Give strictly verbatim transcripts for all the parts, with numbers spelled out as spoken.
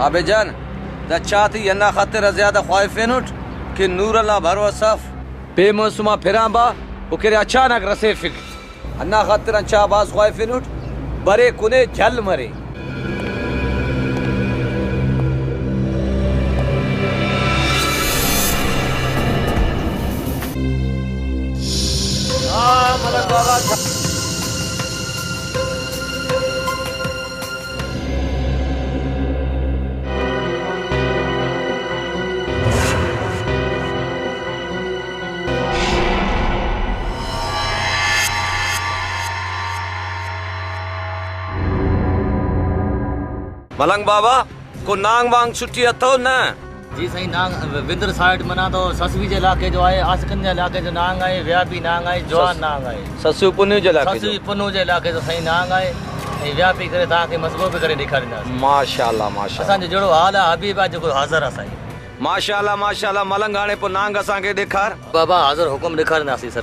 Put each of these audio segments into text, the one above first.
ابے جان، دا چاہ تے ای ہندا خاطر آ زیادہ خواہفینٹ کہ نورل آ بھروسہ اف۔ پیمو سما پھران با، او کنے اچانک رسیفک۔ ہندا خاطر آن چاہ بھاز خواہفینٹ، برے کنے جھل مرے۔ ملنگ بابا، کو نانگ وانگ چھٹی اتو نہ؟ جی سائیں، نانگ وندر سائیڈ منا تو سسوی جے علاقے جو آئے، آسکن جے علاقے جو نانگ آئے، ویاپی نانگ آئے، جوان سس-، نانگ آئے۔ سسو پنو جے علاقے جو؟ سسوی پنو جے علاقے جو سائیں نانگ آئے، اے ویاپی کرے تاکہ مصبوح بھی کرے ڈیکھاریندا۔ ماشاءاللہ، ماشاءاللہ۔ اساں جو جوڑو حال ہے، حبیب آج کو حاضر ہے سائیں۔ ماشاءاللہ، ماشاءاللہ، ملنگ آنے پو نانگ اساں کے ڈیکھار۔ بابا حاضر حکم ڈیکھاریندا سی سر۔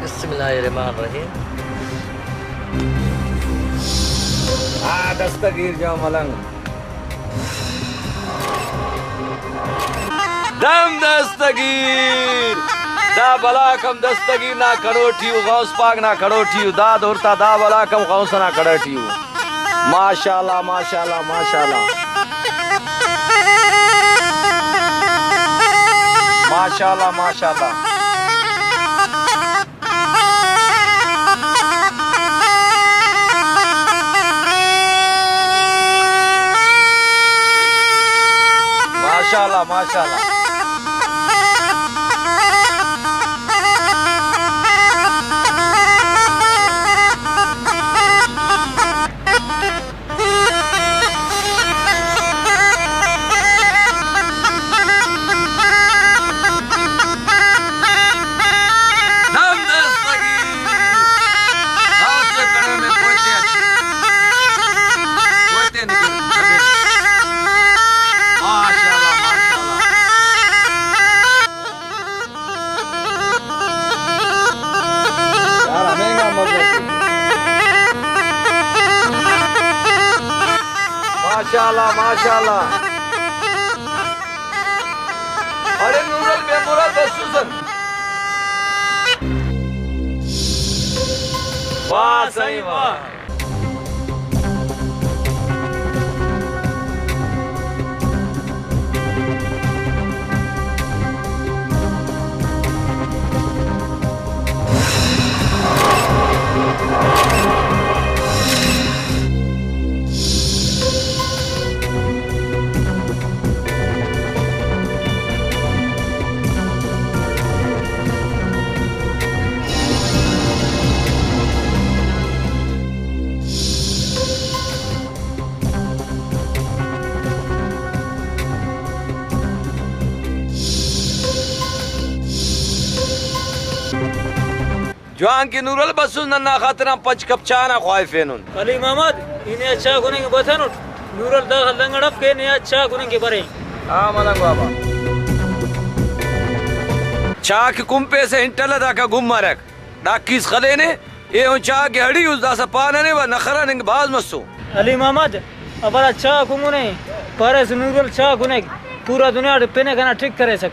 بسم اللہ الرحمن الرحیم۔ آ، دستگیر جا ملنگ۔ دم دستگیر۔ دا بلاک ہم دستگیر نا کڑوٹی ءُ، غوث پاک نا کڑوٹی ءُ۔ دا دورتا دا بلاک ہم غوث نا کڑوٹی ءُ۔ ماشاءاللہ، ماشاءاللہ، ماشاءاللہ۔ ماشاءاللہ، ماشاءاللہ۔ ماشاءاللہ، ماشاءاللہ۔ دم دستگیر۔ داسہ کڑے میں کوئٹے اچ۔ کوئٹے نکل۔ ماشاءاللہ، ماشاءاللہ۔ یار، ہمینگا مزہ ٹی۔ ماشاءاللہ، ماشاءاللہ۔ اڑے نورل بے مراد بسوسن۔ واہ سائیں واہ۔ جوان کہ نورل بسس، ننا خاطران پنچ کپ چاہ نا خواہفینن۔ علی محمد، ای نے آ چاہ کننگ بتنٹ، نورل داخہ لنگڑ اف کہ نے آ چاہ کننگ کہ برے۔ ہاں ملنگ بابا۔ چاہ کہ کنپیسہ انٹل داکا گم مرک۔ ڈاکیس خلینے، ایہن چاہ کہ ہڑی اس داسہ پانہ نے و نخرہ ننگ بھاز مسو۔ علی محمد، ابرا چاہ کنگنے، پاریس نورل چاہ کنیک، پورا دنیا ٹی پن ئے کنا ٹک کریسک۔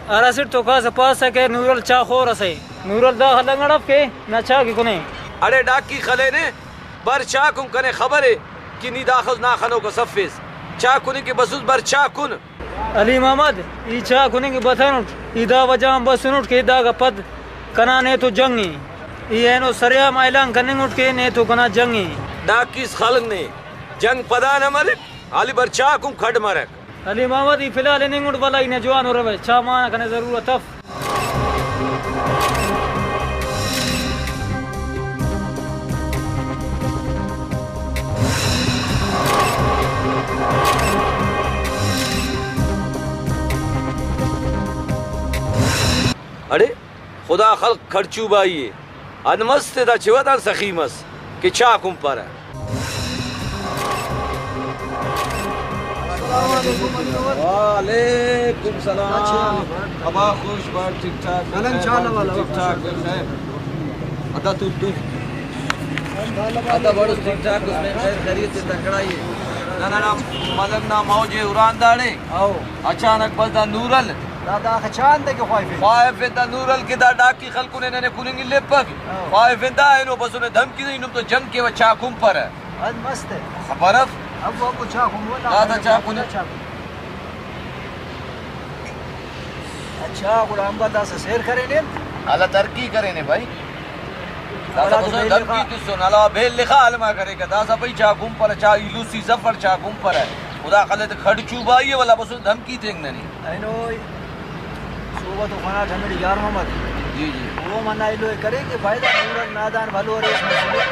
ہراسٹ تو کاسہ پاسہ کہ نورل چاہ خور ئسے۔ نورل داخہ لنگڑ اف کہ نا چاہ کہ کنے۔ اڑے ڈاکی خلینے، بر چاہ کن، کنے خبرے کہ نی داخس نا خنوک اس افیس۔ چاہ کننگ کہ بسس، بر چاہ کن۔ علی محمد، ای چاہ کننگ بتنٹ، ای دا وجہ آن بسنٹ کہ داگہ پد کنا نے تو جنگ ءِ۔ ای اینو سریام اعلان کننگٹ کہ نے تو کنا جنگ ءِ۔ ڈاکیس خلنگ نے، جنگ پدا نہ مریک، حالی بر چاہ کن کھڈ مرک۔ علی محمد، ای فی الحال ہننگٹ، بھلا ای نا جوان ءُ روے، چاہ مانا کنے ضرورت اف۔ اڑے خدا خلق کھڑچو بائی ءِ۔ انت مس تے دا چوہ دان سخی مس کہ چاہ کنپرہ۔ وعلیکم سلام۔ ابا خوش بار، ٹھیک ٹھاک؟ ٹھیک ٹھاک، خیر؟ ادا تو، تو۔ ادا بڑو ٹھیک ٹھاک اس میں خیر خیریت سے تکڑا ہی ہے۔ نہ، نہ، نہ، ملنگ نا موج ہے، اران داڑے۔ او۔ اچانک بس دا نورل۔ دا، دا چاند کہ خواہفے۔ خواہفے دا نورل کہ دا ڈاکی خلکنے ننے کننگ لیپک۔ او۔ خواہفے دا اینو بس نے دھمکی دے، نم تو جنگ کے و چا کمپرہ۔ انت مست ءِ۔ خبر اف۔ ابو، ابو، چاکو مون آ دادا خلک چاکو نے۔ چاکو۔ اچھا، گڑا امبل داسہ سیر کرینے انت؟ اللہ ترقی کرینے بھائی۔ داسہ گڑا بسو تو دھمکی تسن، اللہ بیل لخا الما کرے کہ داسہ بھائی چا گم پر، چا ایلوسی سفر چا گم پر ہے۔ خدا خلے تو کھڑ چوبائی ہے، ولا بسو دھمکی تینگ ننی۔ اینو صحبت و خناٹ ہمیڑے یار محمد۔ جی، جی۔ او منا ایلو ءِ کرے کہ بھائی دا نورل نادان بھلو ارے اس مسئلے۔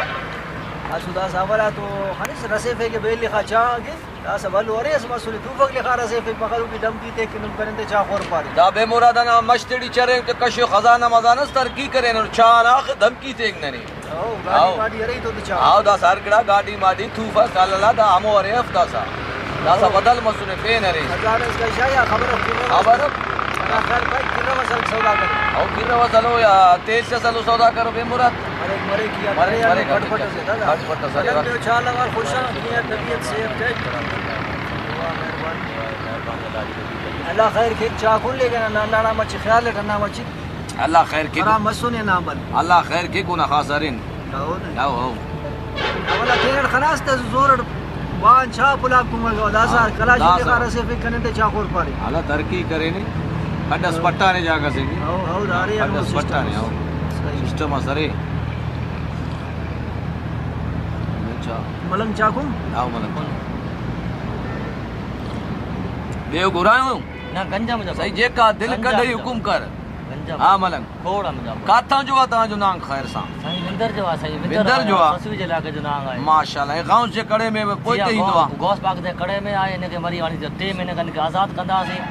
اسو داسہ اولا تو خنس رسیفے کہ بیل لخا چا کہ داسہ بھلو ارے اس مسئلے، توفک لخا رسیفے، مخلوق کی دھمکی تے کہ نم کنن تے چا خور پارے۔ دا بے مراد انا مش تیڑی چرینگ تو کشو خزانہ مزانہ اس ترقی کرینو، چا نا آخ دھمکی تینگ ننے۔ او، گاڈی او۔ ماڈی ارے تو تو چا۔ او، داسہ ہر گڑا گاڈی ماڈی توفک، اللہ دا ہمو ارے اف داسہ۔ داسہ او۔ بدل مسنے پین ارے۔ خزانہ اس کا شاہ یا خبر اف کرے۔ خبر اف۔ اللہ خیر بھائی، کرے وسل سودا کرو۔ او کرے وسل ہو یا تیل سے سلو سودا کرو بے مراد۔ مریک، مریک یا مریک، کرے مریک، پٹ پٹ سے دادا۔ پٹ پٹ سے بدل دادا۔ میں چال وال خوشاں، کیا طبیعت صحت ٹھیک۔ اللہ خیر کے چا کن لے گنا، اللہ نا مچ خیال ہے، اللہ مچ اللہ خیر کیک۔ آرام مسنے نا بل۔ اللہ خیر کیک اونا خاص ارین۔ ہو نا۔ ہو، ہو۔ اولا تینٹ خلاص تا زور اٹ بان چا پلا کنگا، داسہ ہاں، کلاشی داسہ۔ تخار اسے فک کنن تے چا خور پارے۔ اللہ ترقی کرینے۔ کڈ اس پٹانے جاگہ سے کہ۔ ہو، ہو، دارے کڈ اس سسٹم پٹانے، اس۔ ہو۔ صحیح۔ سسٹم اس ارے۔ اچھا۔ ملنگ چا کن؟ ہاں، ملنگ کن۔ دیو گرائے ہوں۔ نہ، گنجا مجھا صحیح، جیکا دل گنجا کڈے مجھا۔ حکم کر۔ گنجا ہاں ملنگ۔ کھوڑ آ مجھا۔ کاتاں جو آ تاں جو نانگ خیر سان۔ سائیں وندر جو آ، سائیں وندر وندر آ، جو آ۔ سسوی جے علاقے جو نانگ آئے۔ ماشاءاللہ، اے غوث جے کڑے میں کوئی جی ہاں، تے ہی دعا۔ غوث، غوث پاک دے کڑے میں آئے، انہیں کے مری وانی جو ٹیم انہیں کن کے آزاد کندا سے۔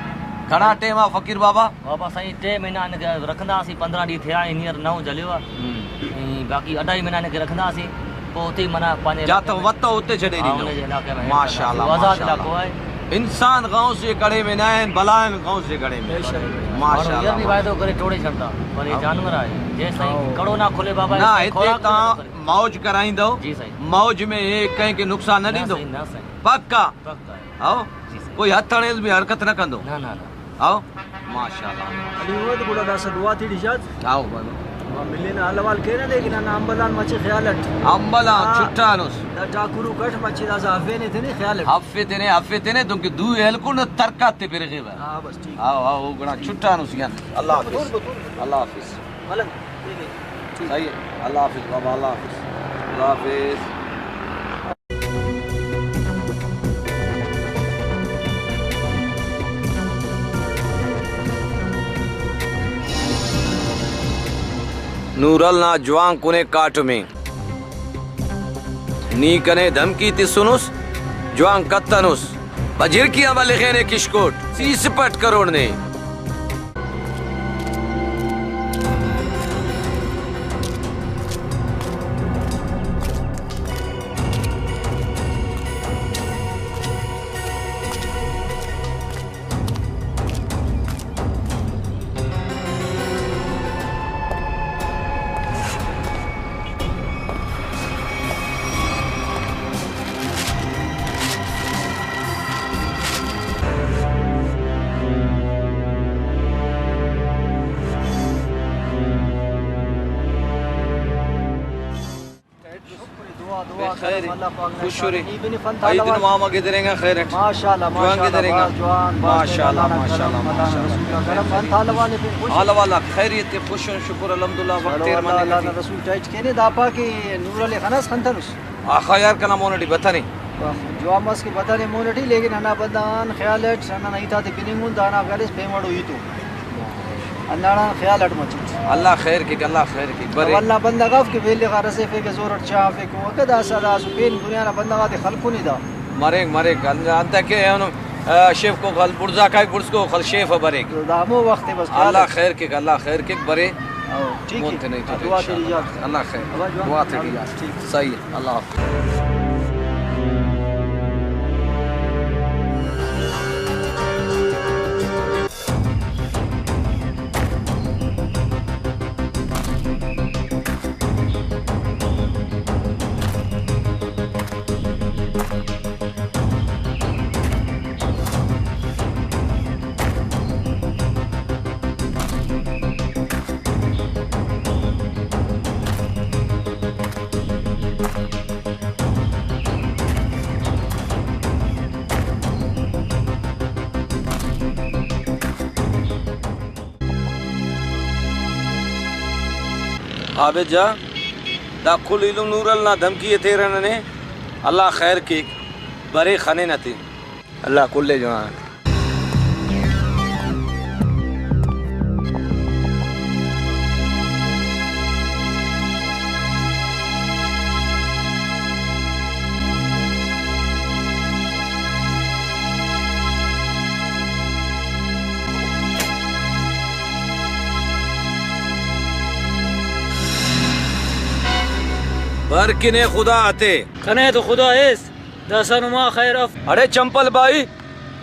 کھڑا ٹیم آ فقیر بابا۔ بابا سائیں ٹیم انہیں کے رکھندا سی، پندرہ ڈی تھیا، انہیں نو جلیوا۔ ہم۔ ایں، باقی اڈھائی مہینہ نے کہ رکھندا سی، پوہ اتھے منا پانچ جا علاقے تو میں وت تو اتھے چھڑے ہاں، ڈیندو۔ انہیں جے علاقے میں ماشاءاللہ، آزاد ماشاءاللہ۔ علاقو ہے۔ انسان غوث سے کڑے میں نہ ہیں، بلائن غوث سے کڑے میں۔ بے شک۔ ماشاءاللہ، اور یہ بھی ماشاءاللہ۔ وعدو کرے ٹوڑے چھڑتا، پر یہ ہاں۔ جانور آئے۔ جیسا ہی ہاں۔ کڑو نہ کھلے بابا، نہ، اس میں اتنے خوراک بھی نہ تاں کرے۔ موج کرائیں دو۔ جی صحیح۔ موج میں یہ کہیں کہ نقصان نہ نہ دیندو۔ صحیح، نہ صحیح۔ پکا۔ پکا ہے۔ ہاں۔ جی صحیح۔ کوئی ہتھ تھنے بھی حرکت نہ کندو۔ نہ، نہ، نہ۔ ہاؤ، ماشاءاللہ۔ علی محمد گڑا داسہ دعا تیڑی شاد۔ ہاؤ، بابا۔ ملینہ حال احوال کینہ، لیکن ہندا امبل آن مچہ خیال اٹ۔ امبل آن ہاں۔ چھٹانس۔ دا ٹاکرو کٹ مچہ داسہ ہفینے تینے خیال اٹ۔ ہفے تینے، ہفے تینے، دنکہ دو ہلکن ترکات تے پرغیوہ۔ ہاں، بس ٹھیک۔ ہاؤ، ہاؤ، گڑا چھٹانس یعنی۔ اللہ حافظ۔ اللہ حافظ۔ ملنگ، ٹھیک ہے۔ صحیح ہے۔ اللہ حافظ بابا، اللہ حافظ۔ اللہ حافظ۔ نورل نا جوان کنے کاٹمے۔ نی کنے دھمکی تسنس، جوان کتنس۔ بجرکی آ بلخینے کشکوٹ، سی سپٹ کروڑ نے۔ خیر، خوش ارے۔ عید نما ما گدرینگا خیر اٹ۔ ماشاءاللہ، جوان ماشاءاللہ، گدرینگا۔ بھاز جوان، بھاز ماشاءاللہ، جوان، اللہ نا ماشاءاللہ، کرم، اللہ نا ماشاءاللہ، رسول نا کرم۔ ماشاءاللہ۔ انت حال احوال ءِ؟ خوش؟ حال احوال آک خیریت ءِ، خوش ان، شکر الحمدللہ، وخت چلو، تیر اللہ، مننگ اللہ نا ٹی۔ رسول ٹائٹ کینے، دا پا کہ نورل ءِ خناس خنتنس۔ آخا یار، کنا مون اٹی بتنے۔ جوان مس کہ بتنے مون اٹی، لیکن ہندا بندغ آن خیال اٹ، ہندا ہیت آتے بننگ ان، دانا خیال اس پیمڑو ہیت ءُ۔ ہنداڑان خیال اٹ مچٹ۔ اللہ خیر کیک، اللہ خیر کیک، برے۔ او اللہ بندغ اف کہ ویل خا رسیفے کہ زور اٹ چا ہرفے کہ وقت داسہ دا اسو پین دنیا نا بندغ آتے خلکنے دا۔ مریک، مریک، انت، انتئے کہ اینو، آ، شیف کو خل بڑزا کائک، بڑز کو خل شیف بریک۔ دا ہمو وخت ءِ بس خیال اللہ اٹ۔ خیر کیک، اللہ خیر کیک، برے۔ او، ٹھیک مون ہے۔ تینے تو دعا انشاءاللہ۔ تیری یاد۔ اللہ خیر۔ ابا جوان۔ دعا تیری یاد۔ ٹھیک۔ صحیح ہے۔ اللہ حافظ۔ عابد جان، دا کل ایلم نورل نا دھمکی ءِ تیرہ ننے۔ اللہ خیر کیک، برے خننہ تے۔ اللہ کل ءِ جوان۔ بر کنے خدا آتے۔ کنے تو خدا ایس، داسہ نما خیر اف۔ اڑے چمپل بائی،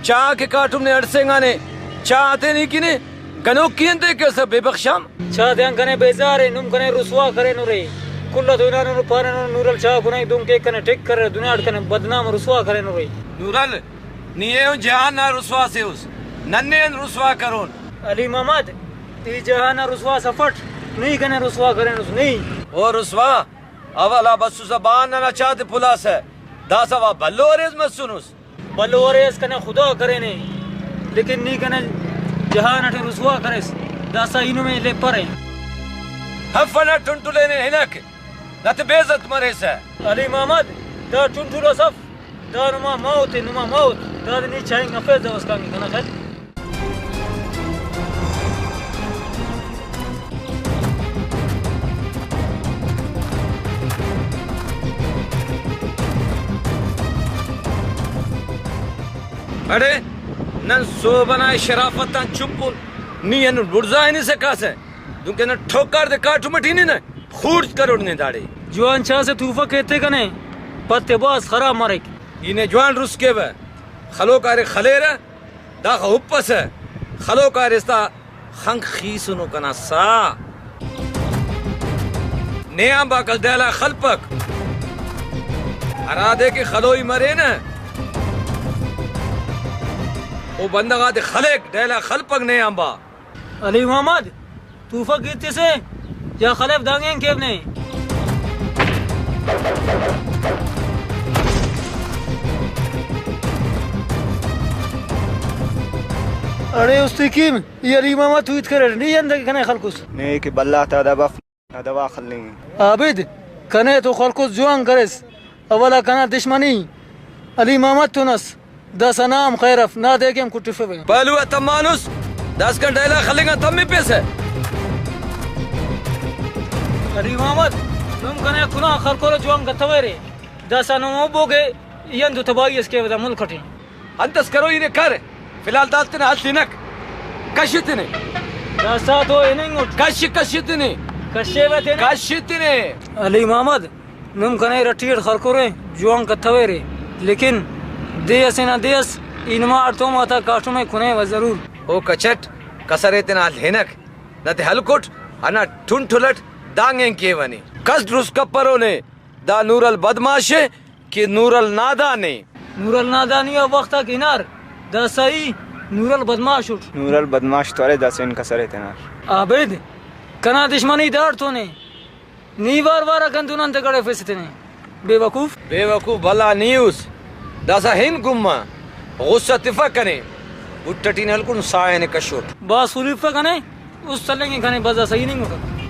چا کہ کاٹم نے اڑسینگانے، چا آتے نی کنے گنوکی انتے کہ اسہ بے بخشام۔ چا تیان کنے بیزار ءِ، نم کنے رسوا کرینرے۔ کل تو ہنانو پارینو نورل چا کنائی دن کے کنے ٹک کرے، دنیا اٹ کنے بدنام رسوا کرینرے۔ نورل، نی ایہن جہان نا رسوا سے اس، ننے ہن رسوا کرون۔ علی محمد، ای جہان نا رسوا سفٹ، نی کنے رسوا کرینس نی۔ او رسوا، اولا بسوسہ با ننا چا تے پلاسہ، داسہ وا بھلو اریس مسنس۔ بھلو اریس کنے خدا کرینے، لیکن نی کنے جہان اٹی رسوا کریس، داسہ ای نمے لیپرے۔ ہف انا ٹنٹلینے ہنک، نت بے عزت مریسہ۔ علی محمد، دا ٹنٹل اس اف، دا نما موت ءِ، نما موت۔ دادے نی چائنگ افیس دا اسکان کہ کنا خیر۔ اڑے نن سہب ئنا شرافت آن چپ ان، نی ہندن بڑزا ہنسہ کاسہ، دنکہ نن ٹھوکار دے کاٹم اٹ ہننہ، خوڑت کروٹ نے داڑے۔ جوان چا سے توفک ایتے کنے، پت ءِ بھاز خراب مریک۔ ای نے جوان رس کیوہ، خلوک آ ارے خلیرہ، داخہ ہپسہ، خلوک آ ارے استا خنک خیسنو کنا سا۔ نے آنبار کس ڈیلا خلپک، ہرادے کہ خلوئی مرینہ، او بندغ آتے خلیک، ڈیلا خلپک نے آنبار۔ علی محمد، توفک گیتسے یا خلیف دانگین کیو نے۔ اڑے استے کیم، ای علی محمد تو ہیت کریر، نی اندے کنے خلکس۔ نے کہ بھلا تا ادب اف، ادب آ خلنگ۔ عابد، کنے تو خلکس جوان کریس، اولا کنا دشمنی علی محمد تون اس۔ داسہ نا ہم خیر اف، نا دے کہ ہم کٹفوہ۔ پہلو آ تمانس، داسکان ڈیلا خلنگ آن تمپیسہ۔ علی محمد، نم کنے کنا خلکرہ جوان کتویرے۔ داسہ نم او بوگے ای انتو تباہی اس کیوہ دا ملک اٹی۔ انت اس کرو ای نے کر، فی الحال داد تینا ہل ہنک۔ کش تینے۔ داسہ تو ہننگ اٹ۔ کش، کش تینے۔ کشیوہ تینے۔ کش تینے۔ علی محمد، نم کنے ارٹی اٹ خلکرے، جوان کتویرے، لیکن دے اسے نا دے اس ای نما اڑتوم آتا کاٹم ءِ کنے و ضرور۔ او کچٹ، کسر ءِ تینا ہل ہنک، نتے ہلکٹ، ہندا ٹنٹل اٹ دانگ اینگ کیوہ نے۔ کس رس کپرو نے، دا نورل بدمعاش ءِ کہ نورل نادان ءِ؟ نورل نادانی آ وخت آک ہنار، داسہ ای نورل بدمعاش اٹ۔ نورل بدمعاش تو ارے، داسہ ہن کسر ءِ تینا۔ عابد، کنا دشمنی داڑتون ءِ۔ نی وار وار آ کن دن انت کڑفیسہ تینے؟ بے وقوف۔ بے وقوف بھلا نی اس۔ داسہ ہن گما غصہ تفک کنے۔ بٹ ٹی نے ہلکن ساہ نے کشوٹ۔ بھاز خلیفہ کنے، اس تلنگ کنے بس داسہ ہننگ اٹ۔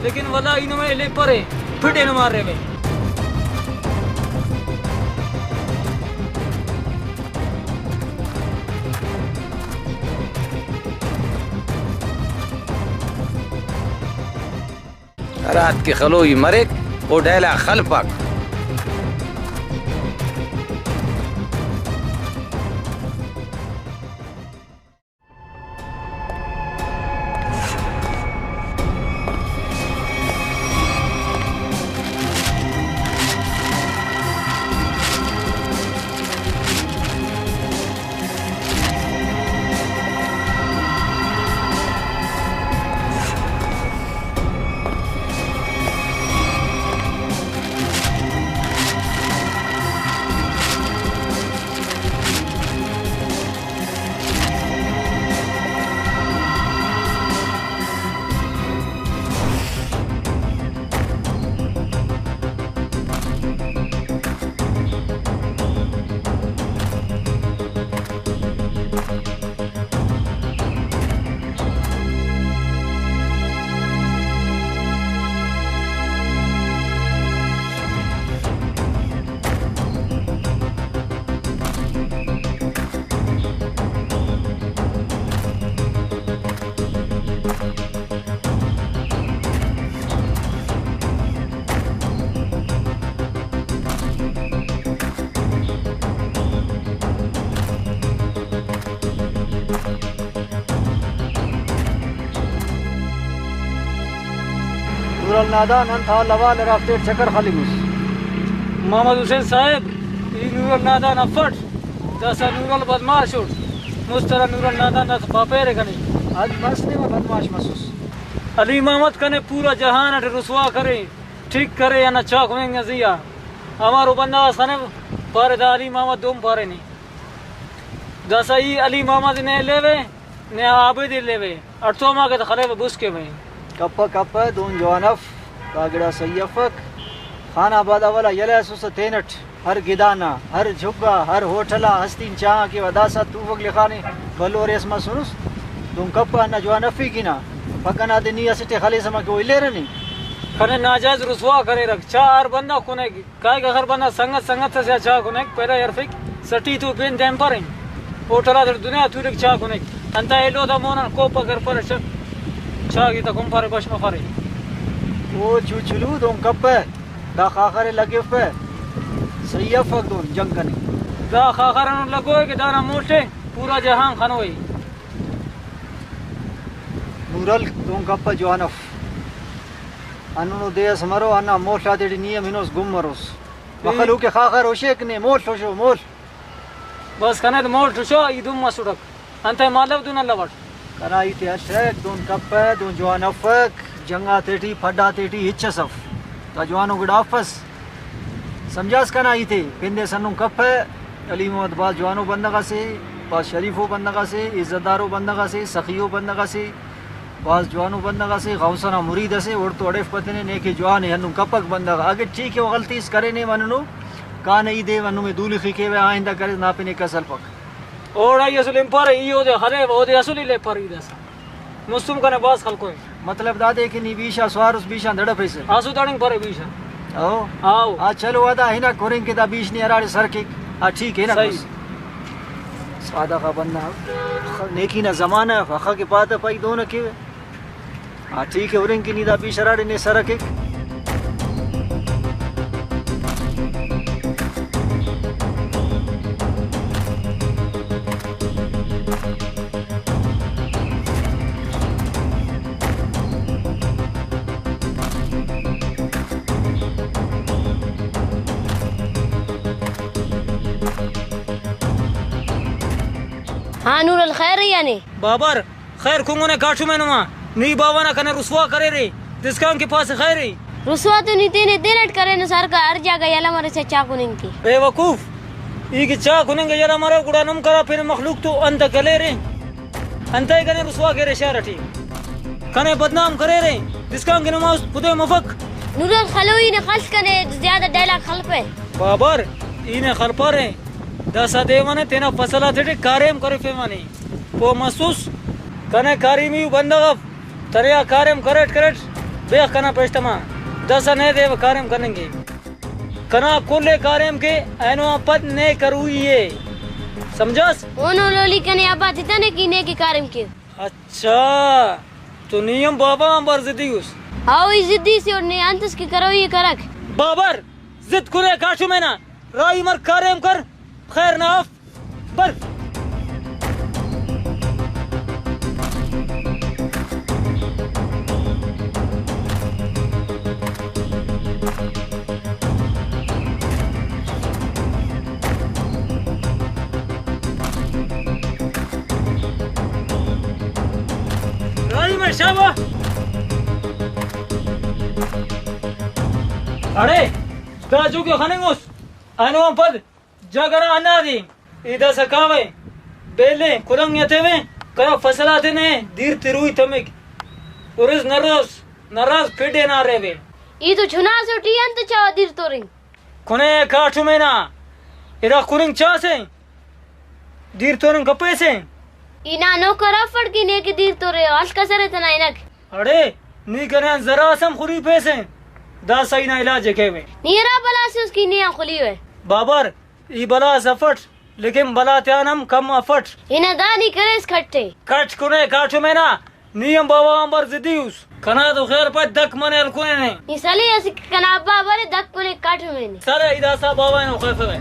لیکن ولا ای نمے لیپرے، پھڈ اینو ماریوے۔ ہراتکہ خلوئی مریک، او ڈیلا خلپک۔ نورل نادان انت حال احوال ہرافتے چکر خلنگس۔ محمد حسین صاحب، ای نورل نادان افٹ، داسہ نورل بدمعاش اٹ، مسترا نورل نادان داسہ پاپیرے کنے۔ اج مس نیمہ بدمعاش مسس۔ علی محمد کنے پورا جہان اٹ رسوا کرے، ٹھیک کرے، انا چاک ہننگ نا زی آ۔ اوارو بندغ اس خنے پارے دا علی محمد دہن پارینے۔ داسہ ای علی محمد نے ایلیوے، نے عابد ایلیوے، اڑتوما کہ تہ خلیوہ بس کیوہ۔ کپہ کپہ دہن جوان اف، دا گڑا سہی افک۔ خان آباد اولا یلہ اسوسہ تینٹ، ہر گدان آ، ہر جھگ آ، ہر ہوٹل آ ہستین چاہاں کیوہ، داسہ توفک لخانے بھلو ارے اس مسنس۔ دہن کپہ ہندا جوان افیک ای نا، پگہ نا دے نی اسٹ ءِ خلیسہ امر کہ او الیرہ نے۔ کنے ناجائز رسوا کریرک، چا ہر بندغ کنیک۔ کائک اخر بندغ سنگت سنگت اسے آ چاہ کنیک، پیدا ہرفک، سٹی تو پین تین پرین۔ ہوٹل آتیٹ دنیا تولک چاہ کنیک۔ انتئے ایلو تا مون آن کوپہ کرپرہ چک۔ چاہ تے تا کنپارے بش مفرے۔ او چوچلو دہن کپہ، دا خاخر ءِ لگفہ، سہی افک دہن جنگ کنے۔ دا خاخر ہندن لگوئے کہ دانا مول تے پورا جہان خنوئے۔ نورل دہن کپہ جوان اف۔ ہندنو دے ئس مرو، ہندا مول آتیٹی نی ہم ہنوس گم مروس۔ مخلوق خاخر ہشیک نے، مول ہشو، مول۔ بس کنے تو مول ہشو، ای دن مسٹک۔ انتئے مالو دن الوٹ۔ کنا ہیت ءِ اسٹ دہن کپہ، دہن جوان افک، جنگ آتیٹی، پھڈ آتیٹی ہچ اس اف۔ دا جوانو گڑا افس۔ سمجھاس کنا ہیت ءِ، پن دے سنن کپہ، علی محمد بھاز جوانو بندغ اسے، بھاز شریفو بندغ اسے، عزت دارو بندغ اسے، سخیو بندغ اسے، بھاز جوانو بندغ اسے، غوث نا مرید اسے، اوڑتو اڑیف پتنے، نیکہ جوان ءِ، ہندن کپک بندغ۔ اگہ ٹھیک ءِ، او غلطی اس کرینے مننو، کانہ ای دے مننو میں دولخی کیوہ، آئندہ کرے نا پن ءِ کس ہلپک۔ اوڑا ای اسل ہنپارے، ای اودے خلیوہ، اودے اسل ای لیپار ای داسہ۔ مستم کنے بھاز خلکوئے۔ مطلب دادے کہ نی بیشا سوارس، بیشان دڑفیسہ۔ اسو دڑنگ پرے بیشا۔ او۔ آؤ۔ آ چلو ادا ہنک ہرنگ کہ دا بیش نی ہراڑے سر کیک۔ آ ٹھیک ہے نا صحیح۔ بس۔ سادہ غا بندغ نیکی نا زمانہ اف، اخہ کہ پاتہ پائی دونہ کیوہ۔ ہاں، ٹھیک ہے، ہرنگ کہ نی دا پیش ہراڑے نے سر کیک۔ ہاں نورل، خیر ای آ نے؟ بابر، خیر کنگنے کاٹم اینو آ۔ نی باوہ نا کنے رسوا کریرے، دسکان کہ پاسہ خیر ای۔ رسوا تو نی تینے تینٹ کرینے سرکار، ہر جاگہ یلہ مریسہ چا کننگ کے۔ بے وقوف، ای کہ چا کننگ یلہ مرو گڑا نم کرا پین مخلوق تو انت کلیرے؟ انتئے کنے رسوا کیرے شہر ٹی؟ کنے بدنام کریرے، دسکان کہ نما است پدے مفک۔ نورل خلو ای نے خلس کنے زیادہ ڈائلاگ خلپے۔ بابر، ای نے خلپارے، داسہ دے منے تینا فصل آتیٹی کاریم کرفے منے۔ پہہ مسس، کنے کاریمیو بندغ اف، ترے آ کاریم کریٹ کریٹ بیخ کنا پیشتما، داسہ نے دے کاریم کننگے۔ کنا کل ءِ کاریم کے اینو آن پد نے کروئی ءِ۔ سمجھاس؟ اونو لولی کنے ابا تتنے کہ نے کہ کاریم کے۔ اچھا، تو نی ہم بابا آنبار ضدی اس؟ ہاؤ، ای ضدی سے اور نے انت اس کہ کروئی ءِ کرک۔ بابر، ضد کنے کاٹم اینا، راہی مر کاریم کر، خیر نا اف۔ پر۔ راہی مر شابا۔ اڑے، دا جو کہ خننگ اس، اینو آن پد۔ جاگہ نا ہندا دے، ای داسہ کاوہ، بیلے، کلنگ ءِ ہتیوہ، کنا فصل آتے نے دیر تروئی تمک۔ ارس نروس، نراس پھڈ ءِ نا ریوہ۔ ای تو چناس اٹی انت چاوہ دیر تورنگ؟ کنے کاٹم ءِ نا، ارا کننگ چاسہ، دیر تورنگ کپیسہ۔ ای نا نوکر افڑ کہ نے کہ دیر تورے، ہلک ئسرے تینا ہنک۔ اڑے، نی کنے آن زراس ہم خلیفیسہ، داسہ ای نا علاج ءِ کیوہ۔ نی ارا بلا سے اس کہ نے آن خلیوہ۔ بابر، ای بلا اس افٹ، لیکن بلا تیان ہم کم افٹ۔ ہندا نی کریس کٹ ءِ۔ کٹ کنے کاٹم ءِ نا، نی ہم بابا آنبار ضدی اس۔ کنا تو خیر پائے دک منے ہلکنے نے۔ نی سلے اسہ کنا ابا برے دک کنے کاٹم ءِ نے۔ سلے ای داسہ بابا اینو خیفوہ۔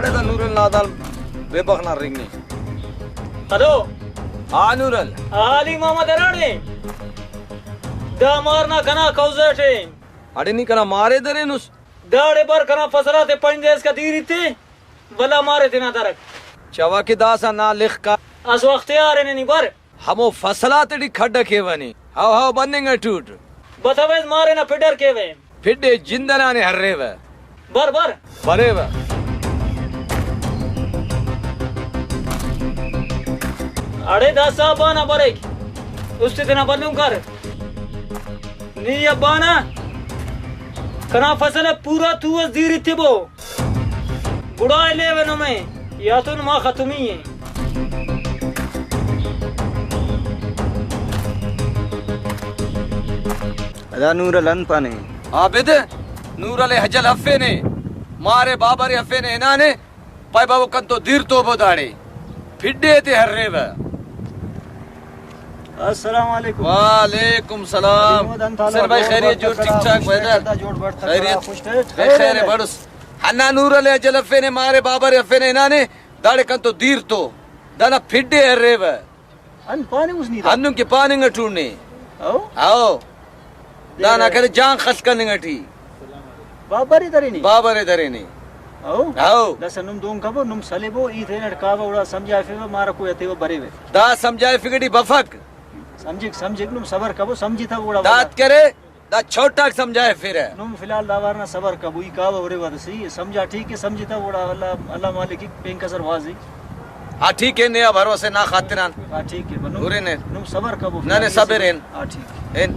دا نورل نادال بے بخ نا رنگ ءِ۔ ہلو۔ ہاں نورل۔ علی محمد ہراڑے؟ دا مار نا کنا قوضہ ٹے۔ اڑے نی کنا مارے درینس۔ داڑے بر کنا فصل آتے پنج دے اسکا دیر ایتے، بھلا مارے تینا درک۔ چوا کہ داسہ نا لخ کا۔ اسو اختیار ہے نی بر۔ ہمو فصل آتیٹی کھڈ کیوہ نی۔ ہاو ہاو بننگ اٹوٹ۔ بتویس مارے نا پڈر کیوہ۔ پھڈ ءِ جند ئنا نے ہریوہ۔ بر، بر۔ بریوہ۔ اڑے داسہ ابا نا بریک۔ است تینا بھلن کر۔ نی ابا نا کنا فصل ءِ پورا تو اس دیر ایتبو۔ گڑا الیوہ نمے، یا تو نما ختمی ءِ۔ ادا نورل انت پانے؟ عابد، نورل ءِ ہجل ہرفینے، مارے بابرے ہرفینے ہنانے، پائے بابو کنتو دیر توبو داڑے، پھڈے تے ہریوہ۔ السلام علیکم۔ وعلیکم السلام۔ علی محمد انت حال حسین بھائی، جوڑ خیریت، بڑ جوڑ، تکڑا، ٹھیک ٹھاک، خوش بھائی ٹھیک، جان۔ ادا جوڑ بڑ، تکڑا، خیریت۔ خوش ٹھیک، خیر خیر ہے، ہے۔ بڑس۔ ہندا نورل ءِ ہجل ہرفینے، مارے بابرے ہرفینے ہنانے، داڑے کنتو دیر تو، دانا پھڈے ہریوہ۔ انت پاننگ اس نی دا؟ ہندن کہ پاننگ اٹو نے۔ او؟ او۔ دانا کنے جان خل کننگ اٹی۔ بابرے درینے؟ بابرے درینے۔ او؟ او۔ داسہ نم دہن کبو، نم سلبو، ای تینٹ کاوہ، گڑا سمجھائفیوہ، مارکو یا تیوہ بریوہ۔ دا سمجھائفنگ اٹی بفک۔ سمجھک، سمجھک، نم صبر کبو، سمجھتو گڑا۔ داد کرے، دا چھوٹاک سمجھائفرہ۔ نم فی الحال دا وار نا صبر کبو، ای کاوہ ہریوہ تہ صحیح ءِ، سمجھا ٹھیک ءِ، سمجھتو گڑا اللہ، اللہ مالک ءِ پین کسر وازی۔ ہاں ٹھیک ءِ، نے آ بھروسہ نا خاطران۔ ہاں ٹھیک ءِ، بس نم، ہرن۔ نم صبر کبو۔ نہ، نہ، صبر ہن۔ ہاں ٹھیک۔ ہن۔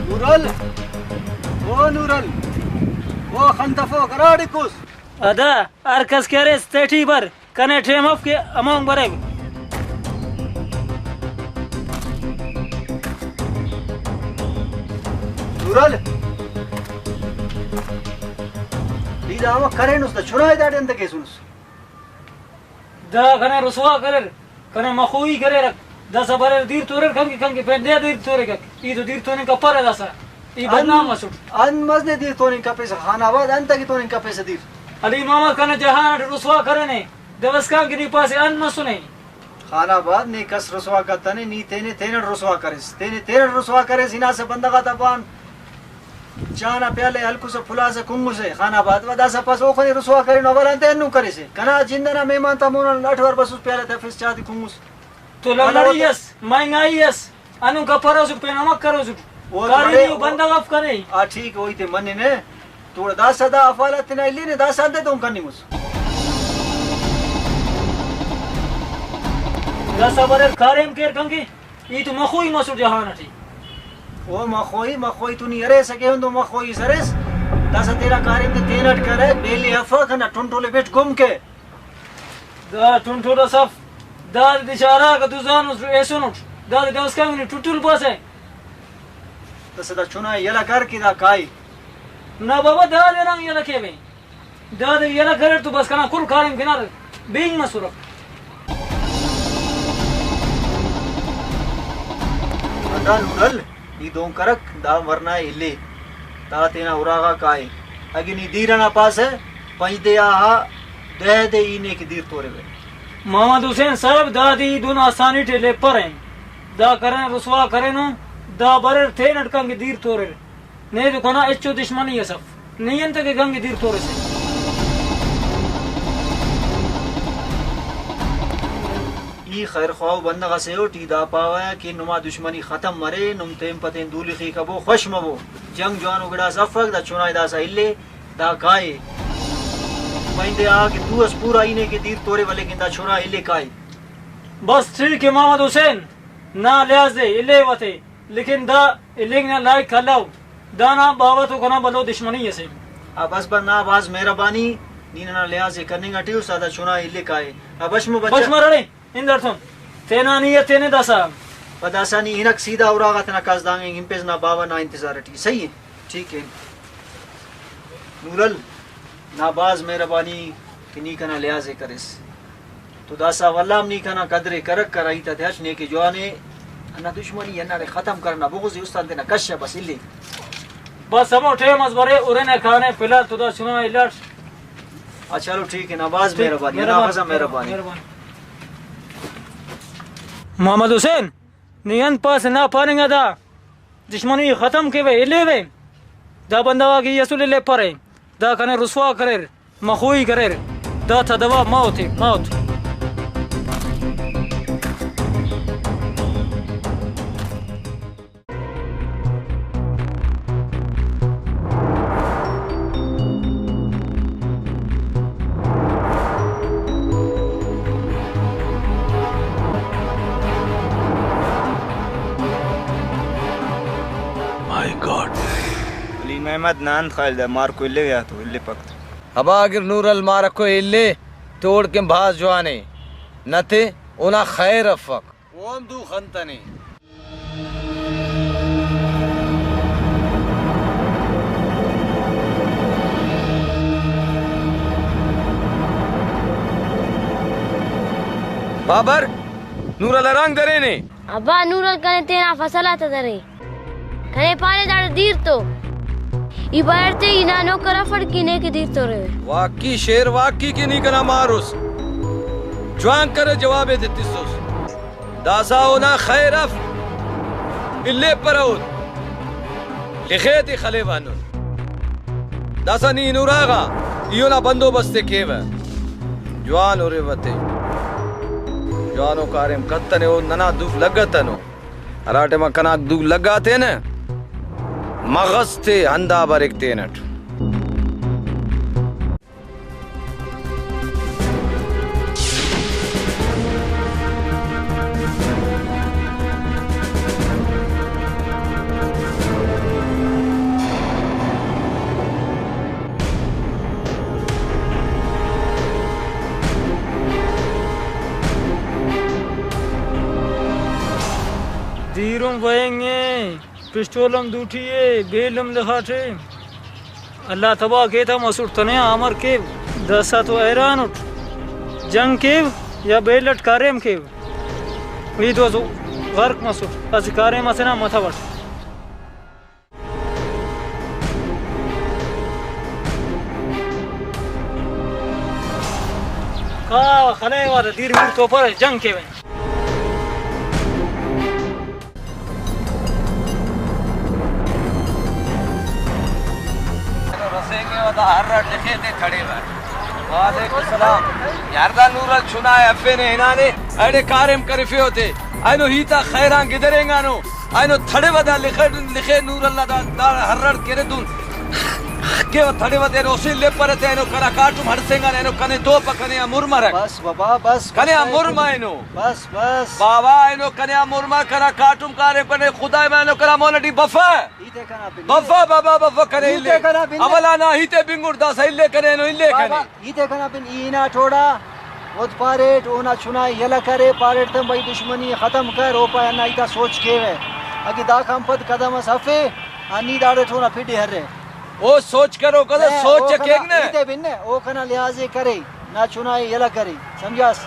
نورل، او نورل، او خندفو گراڑکوس۔ ادا ہر کس کہ ارے تیٹی بر، کنے ٹائم اف کہ ہمون بریو۔ نورل، ای دا ہمو کرینس دا چنا ءِ داڑے انت کیسنس؟ دا کنے رسوا کریر، کنے مخوئی کریرک۔ داسہ بریر دیر توریر، کنکہ کنکہ پین دے دیر توریکک۔ ای تو دیر توننگ کپرہ داسہ۔ ای بدنام انت، مسٹ۔ انت مس نے دیر توننگ کپیسہ، خان آباد انت کہ توننگ کپیسہ دیر؟ علی محمد کنے جہان اٹ رسوا کرینے، دبسکان کہ نی پاسے انت مسنے۔ خان آباد نے کس رسوا کتنے، نی تینے تینٹ رسوا کریس، تینے تینٹ رسوا کریس، ہناسہ بندغ آتا پان۔ چاہ نا پیالہ ءِ ہلکسہ پھلاسہ کنگسہ خان آباد، و داسہ پاس اوخنے رسوا کرینو، اول انتئے ہندن کریسہ؟ کنا جند ئنا مہمان تا مون آن لٹ وار بسوس، پیالہ تے ہرفیس، چاہ تے کنگس۔ تو لمڑی ئس، مہنگائی ئس، ہندن کپرہ اسٹ پین امک کروسٹ۔ او تو کاری اڑے، نی او بندغ اف کنے۔ آ ٹھیک ءِ، او تے مننہ۔ تو داسہ دا افعالات تینا الینے، داسہ انتئے تون کننگ اس؟ داسہ بریر کاریم کیر کنکہ۔ ای تو مخوئی مسٹ جہان اٹی۔ او مخوئی، مخوئی تو نی اریسہ کہ ہندن مخوئی اس اریس۔ داسہ تینا کاریم تے تینٹ کرے، بیلے افک، ہندا ٹنٹولے بٹ گم کے۔ دا ٹنٹول اس اف، دادے دچہ ہراکا دزانس ایسونٹ، دادے داسکان نی ٹٹل پاسہ۔ داسہ دا چنا یلہ کر کہ دا کائے۔ نا بابا، دادے نا یلہ کیوہ۔ دادے یلہ کریر تو بس کنا کل کاریم کنار بینگ مسرہ۔ ادا نورل، ای دہن کرک، دا ورنا ءِ الے۔ دا تینا اراغا کائے۔ اگہ نی دیر ئنا پاسہ، پنچ دے آہا دہ دے ای نے کہ دیر توریوہ۔ محمد حسین صاحب، دادے ای دہن آسانی ٹی لیپرہ۔ دا کرینہ رسوا کرینو، دا بریر تینٹ کن کہ دیر توریر۔ نے تو کنا ہچو دشمنی اس اف۔ نی انت کہ گنگ دیر تورسے۔ ای خیر خواہ بندغ اسے اٹ، ای دا پاوہ کہ نما دشمنی ختم مرے، نم تین پہ تین دولخی کبو، خوش مبو۔ جنگ جوانو گڑاس افک، دا چنا ءِ داسہ الے، دا کائے۔ پائندے آ کہ تو اس پورا ای نے کہ دیر توریوہ، لیکن دا چنا الے کائے۔ بس ٹھیک ہے محمد حسین، نا لحاظ دے الے وتے۔ لیکن دا الینگ نا لائق الو، دانا باوہ تو کنا بھلو دشمنی اسے۔ آ بس بس نا بھاز مہربانی، نی ننا لحاظ ءِ کننگ اٹی اس، دا چنا ءِ الے کائے۔ آ بش مہ بچہ۔ بش مہ رڑے، اندر تون تینا نیت تینے داسا۔ پہ داسا نی ہنک سیدھا اراغا تینا کس دانگ انگ ہنپیس نا باوہ نا انتظار اٹی، صحیح ہے؟ ٹھیک ہے۔ نورل، نا بھاز مہربانی کہ نی کنا لحاظ ءِ کریس۔ تو داسہ ولدا ہم نی کنا قدر ءِ کرک، ہرا ہیت آتے اٹ نیکہ جوان ءِ۔ ہندا دشمنی، ہنداڑے ختم کر، ہندا بغض ءِ، استان تینا کشہ بس الی۔ بس ہمو ٹائم اس برے، ہرنے کانے، فی الحال تو دا چنا الاٹ۔ ہاں، چلو ٹھیک ہے نا، بھاز ٹھیک، مہربانی، مہربانی، اللہ حافظ، مہربانی۔ مہربانی۔ محمد حسین، نی انت پاسہ نا پاننگ آ دا؟ دشمنی ختم کیوہ، الیوہ۔ دا بندغ آک ای اسل الیپرہ۔ دا کنے رسوا کریر، مخوئی کریر۔ دا تا دوا موت ءِ، موت۔ مائی گاڈ۔ علی محمد نا انت خیال دا، مارکو الیو یا تو الیپک تو۔ ابا اگر نورل مارکو الے تو اوڑکن بھاز جوان ءِ، نتے اونا خیر افک۔ او ہم دو خنتنے۔ بابر، نورل ہرانگ درینے۔ ابا، نورل کنے تینا فصل آتا درے۔ کنے پارے داڑے دیر تو۔ ای بارڑ تے ای نا نوکر افڑ کہ نیکہ دیر تو ریوے۔ واقعی شیر، واقعی کہ نی کنا مار اس۔ جوان کرے جواب ءِ تتسس۔ داسہ اونا خیر اف، الیپرہ اود، لخے تے خلیوہ ہندن۔ داسہ نی ہنورا غا ای اونا بندوبست ءِ کیوہ۔ جوان ہریوہ تے۔ جوانو کاریم کتنے، او ننا دوک لگتنو۔ ہرا ٹائما کنا دوک لگا تینہ، مغز تے ہندا بریک تینٹ۔ دیرم وہنگ ءِ، پسٹول ہم دوٹی ءِ، بیل ہم لخاٹے۔ اللہ تباہ کے تا مسٹ، تنیا امر کیو؟ داسہ تو حیران اٹ۔ جنگ کیو یا بیل اٹ کاریم کیو؟ ای تو اسہ غرق مسٹ، اسہ کاریم اسے نا متوٹ۔ کا خلے وارہ دیر میر تو پر جنگ کیوہ۔ رسینگے و دا ہر اٹ لخے تے تھڑیوہ۔ وعلیکم السلام۔ یار دا نورل چنا ءِ ہرفینے ہنانے، ایڑے کاریم کرفے ہوتے۔ اینو ہیت آ خیر آن گدرینگانو۔ اینو تھڑیوہ دا لخے، لخے نورل نا دا، دا ہر اٹ کرے دن۔ کیوہ تھڑیوہ تے اینو اسہ لپرہ تے اینو کنا کاٹم ہڑسینگانے، اینو کنے دوپہ کنے آ مر مرک۔ بس بابا، بس، کنے آ بس، مر مہ اینو۔ بس، بس۔ بابا اینو کنے آ مر مہ، کنا کاٹم کاریم کنے، خدائے مہ اینو کنا مون ٹی بفہ۔ ہیت ءِ کنا بن۔ بفا بابا بفا کنے ہیت ءِ الے۔ کنا بن۔ اولا نا ہیت ءِ بنگڑ داسا الے کنے اینو الے بابا، کنے۔ ہیت ءِ کنا بن، ای ہنا ٹوڑا اود پاریٹ، اونا چنا ءِ یلہ کرے، پاریٹ تم بھائی دشمنی ءِ ختم کر، او پائے ہندا ہیت آ سوچ کیوہ۔ اگہ داکان پد قدم اس ہفے، آ نی داڑے ٹونا پھڈ ءِ ہرے۔ او سوچ کروک ئسے، نہ، سوچ او ءِ کنا کینگ نہ۔ ہیت ءِ بن نہ، او کنا لحاظ ءِ کرے، نا چنا ءِ یلہ کرے، سمجھاس؟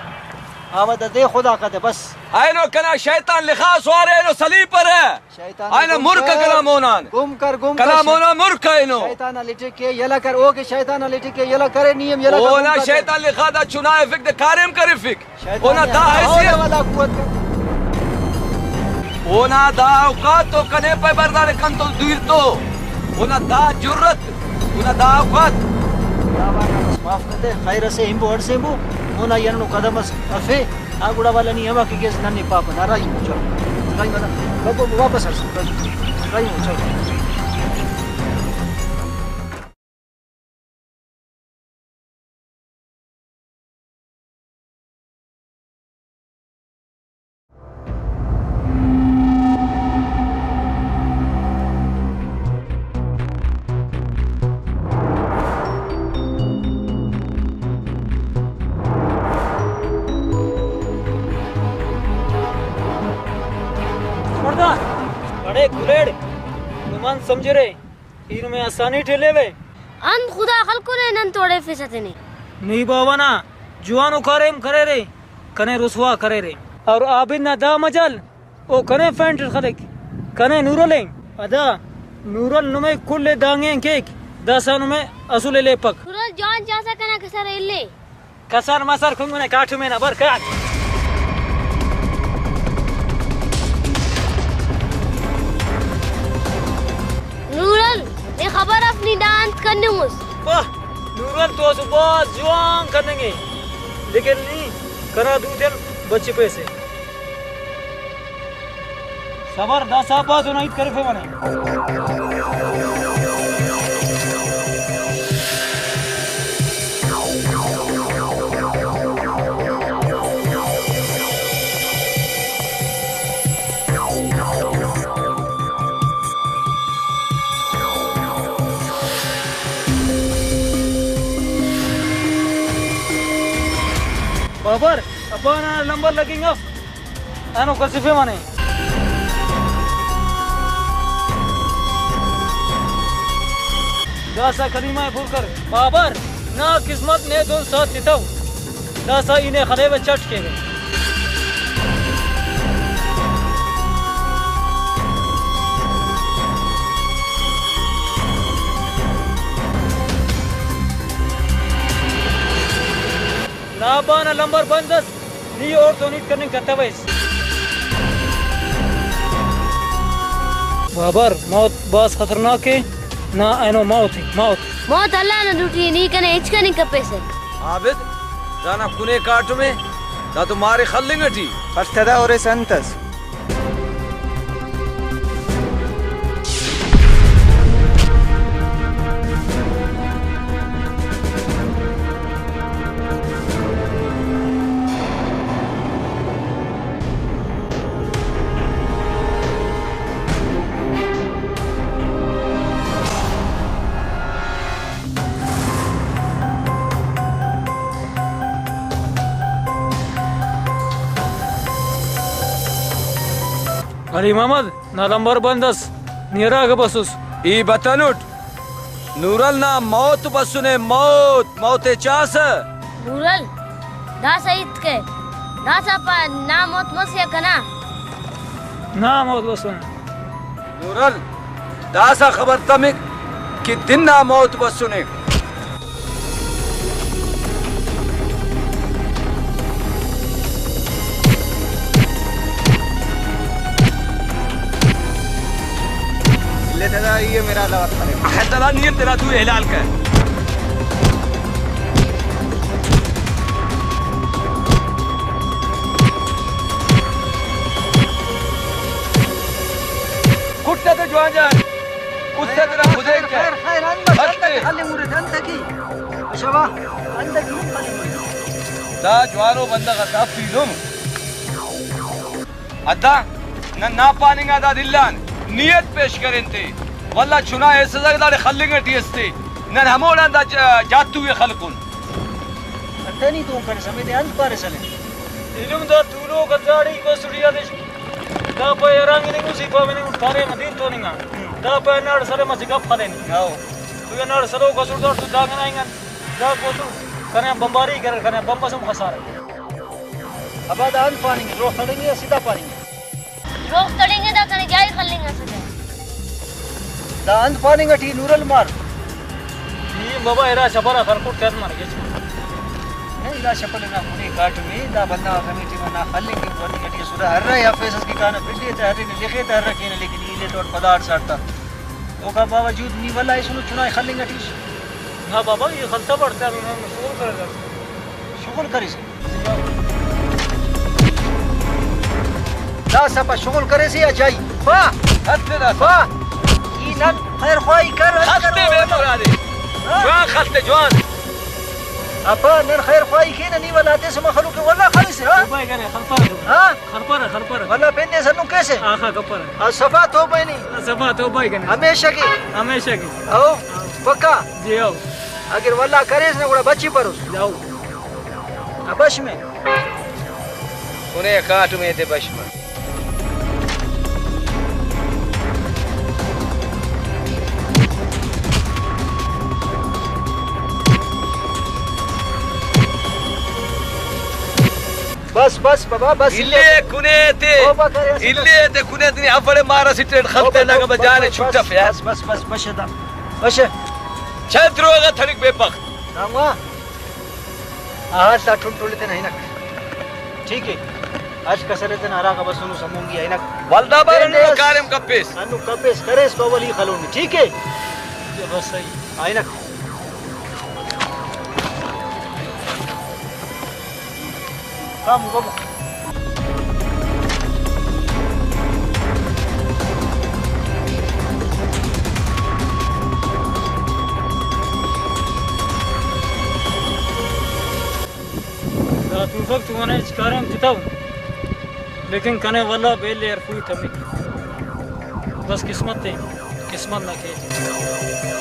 آ ودہ دے خدا قدر بس۔ اینو کنا شیطان لخاس وارے، اینو سلیپرہ۔ شیطان آئینا گم مر کر، کر۔ کنا مونان۔ گم کر، گم کر۔ کنا مونا مر کر اینو۔ شیطان آ لٹک کے یلہ کر، او کہ شیطان آ لٹک کے یلہ کرے، نی ہم یلہ کر، اونا گم کر۔ شیطان لخا دا چنا افک تے کاریم کرفک۔ شیطان اونا آ دا حیثیت۔ حول ولا قوت کر۔ اونا دا اوقات تو کنے پہ بردانے کن تو دیر تو۔ اونا دا جرت، اونا دا اوقات۔ دا وارنا بس معاف کر دے، خیر اسے ہنبو ہڑسینبو، اونا ای ہندنو قدم اس افے۔ آ گڑا والا نی ہما کہ گیس ننے پاپہ نا راہی مچا۔ راہی والا۔ بابا واپس ہرسا۔ راہی مچا۔ بڑے کلیڑ نمان سمجھرے۔ ای نمے آسانی ٹی الیوے۔ انت خدا خلکنے نن توڑے فیسہ تینے۔ نی باوہ نا جوانو کاریم کریرے، کنے رسوا کریرے۔ اور عابد نا دا مجال او کنے فینٹ اٹ خلیک، کنے نورل ءِ۔ ادا نورل نمے کل ءِ دانگ ءِ کیک، داسہ نمے اسل الیپک۔ نورل جوان چاسہ کنا کسر ءِ الے۔ کسر مسر کنگنے کاٹمے نا بر کاٹ۔ نورل، نے خبر اف نی دا انت کننگ اس؟ واہ، نورل تو اسہ بھاز جوان کننگ ءِ، لیکن نی کنا دود آن بچفیسہ۔ صبر، داسہ ابا تو نا ہیت کرفے منے۔ بابر، ابا نا لمبر لگنگ اف۔ اینو کسفے منے۔ داسہ کلیمہ ءِ پر کر۔ بابر، نا قسمت نے دن ساتھ تتو۔ داسہ ای نے خلیوہ چٹ کیوہ۔ نا ابا نا لمبر بند ئس۔ نی اوڑتون ہیت کننگ کتویس۔ بابر، موت بھاز خطرناک ءِ، نا اینو موت ءِ، موت۔ موت اللہ نا دوٹی ءِ، نی کنے ہچ کننگ کپیسہ۔ عابد، دانا کنے کاٹمے، دا تو مارے خلنگ ٹی۔ خلتہ دا اُرے سنت ئس۔ علی محمد، نا لمبر بند ئس، نی ہراکہ بسس۔ ای بتنٹ۔ نورل نا موت بسنے، موت، موت ءِ چاسہ۔ نورل، داسہ ہیت کے، داسہ پا نا موت مس یا کنا؟ نا موت بسنے۔ نورل، داسہ خبر تمک کہ دن نا موت بسنے۔ لے تدا یہ میرا لوت کرے۔ اخر تدا نیت تیرا تو حلال کر۔ کٹہ تو جوان جان۔ اس سے تیرا خدے خیر، کے۔ خیر، خیر، انت بس، انت ہستے۔ خالی مورے، انت کی۔ شوا، انت کی خالی مورے۔ دا جوانو بندغ اس افیدم۔ ادا نن نا پاننگ آ دا دلان نیت پیش کرین تے، ولدا چنا ایسسہ داڑے خلنگ ٹی اس تے، نن ہموڑان دا ج-، جاتو ءِ خلکن۔ انتئے نی دون کریسہ، ہمیدے انت پاریسہ نے؟ ایلم دا تولوک ہنداڑے ای بسٹی آ دے دا پائے ہرانگ ہننگ اس، ای پاوہ ہننگ اس کاریم ءِ دیر توننگا۔ دا پائے ہنداڑے سلے مسہ گپ خلین۔ ہاؤ۔ تو ہنداڑے سلوک اسٹ داڑتو دانگ ہنا انگان۔ دا گوتو کنے آن بمباری کریر، کنے آن بمب ئس ہم خسارہ۔ ابا دا انت پاننگ ءِ، دروغ تڑنگ ءِ یا سدھا پاننگ ءِ؟ دروغ تڑنگ ءِ، دا کنے جائی خلنگ اسکہ۔ دا انت پاننگ ٹی نورل مار۔ نی بابا ارا شپرا خلکوٹ کیس مر گچ۔ نہ، ارا شپر نا کنے کاٹمے، دا بندغ آک ہمے ٹائم نا خلنگ کہ ورنی ٹی اسرہ، ہرہ یا فیس اس کہ کانہ پڈی تہ، ہرہ نے لخے تہ، ہرہ کینہ، لیکن ای لے تو پداڑ ساڑتا۔ اوکا باوجود نی ولا ایسنو چنائے خلنگ ٹی۔ نا بابا، ای خلتا بڑتا، نن شغل کرے۔ شغل کریسہ۔ داسہ پا شغل کریسہ یا جائی؟ پا۔ ہستے داسہ۔ پا۔ ای نن خیر خواہی کر، انت کر۔ خلتے بے مرادے۔ ہاں۔ جوان خلتے، جوان۔ اپا، نن خیر خواہی کینہ، نی ولا ہتیسہ مخلوق ءِ ولا خلیسہ، ہاں؟ اوبائے کنے، خلپارہ۔ ہاں؟ خلپارہ، خلپارہ۔ ولا پن ایسہ نن کیسہ۔ آخا کپرہ۔ آ، صفا توبہ نی۔ صفا توبہ کنے۔ ہمیشہ کہ۔ ہمیشہ کہ۔ او، پکا۔ جی او۔ اگر ولا کریس نا گڑا بچی پروس۔ جاؤ۔ آ، بش میں۔ کنے کاٹم ایتے بش میں۔ بس، بس بابا، بس۔ الے کنے تے۔ توبہ کرے اسہ الے تے کنے تے، افڑے مار اسہ ٹیٹ خلتے توبہ، لگا توبہ، بجانے بس، چھٹف یار۔ بس، بس، بس، بس ادا۔ بس۔ چل تروغا تھڑک بے پخ۔ راما۔ آ، ہر تا ٹھن ٹھن تینا ہنک۔ ٹھیک ہے۔ ہر کسر تینا ہراغا بسونو سمونگی ہنک۔ ولدا بارے اینڈے نو اس۔ کاریم کپیس۔ انو کپیس کریس تو اولی خلونی۔ ٹھیک ہے۔ یہ بس صحیح۔ آ، ہنک۔ کم، کم۔ دا توفک تو کنے ہچ کاریم تتو، لیکن کنے ولدا بیل ایئر فوٹ ہمک۔ بس قسمت تے، قسمت نا کیک۔